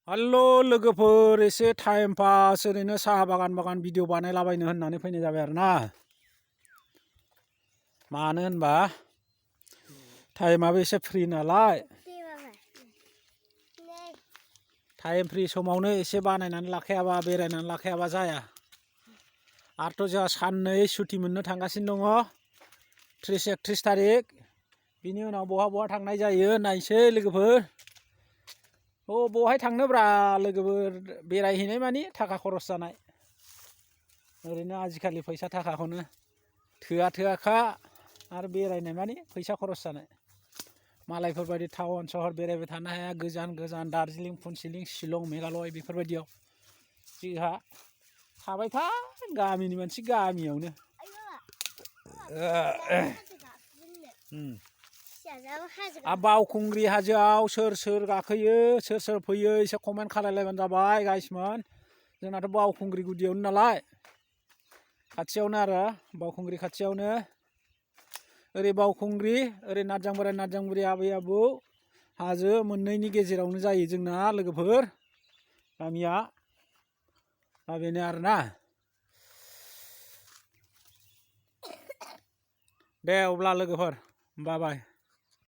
हेल' लोगोफोर एसे time pass ओरैनो साहा बागान भिडिअ बानायलाबायनो होननानै फैनाय जाबाय आरोना। मानो होनबा टाइमाबो एसे फ्रि नालाय टाइम फ्रि समावनो एसे बानायनानै लाखायाबा बेरायनानै लाखायाबा जाया। आरोथ' जोंहा साननै सुटि मोननो थांगासिनो दङ 30-31 थारिख। बिनि उनाव बहा थांनाय जायो नायसै लोगोफोर। बहाय थांनोब्रा लोगोफोर बेरायहैनाय मानि थाखा खरस जानाय। ओरैनो आजिखालि फैसा थाखाखौनो थोआखा आरो बेरायनाय मानि फैसा खरस जानाय। मालायफोर बायदि टाउन सहर बेरायबाय थानो हाया। गोजान दार्जिलिं फुनसिलिं शिलं मेघालय बेफोरबायदियाव जोंहा थाबाय था गामिनि मानसि गामियावनो। बावखुंग्रि हाजोआव सोर गाखोयो सोर फैयो एसे कमेन्ट खालायलायबानो जाबाय गाइसमोन। जोंनाथ' बावखुंग्रि गुदियावनो नालाय खाथियावनो आरो बावखुंग्रि खाथियावनो। ओरै बावखुंग्रि ओरै नारजां बुरि आबै-आबौ हाजो मोननैनि गेजेरावनो जायो जोंना लोगोफोर गामिया। दा बेनो आरोना। दे अब्ला लोगोफोर बाय।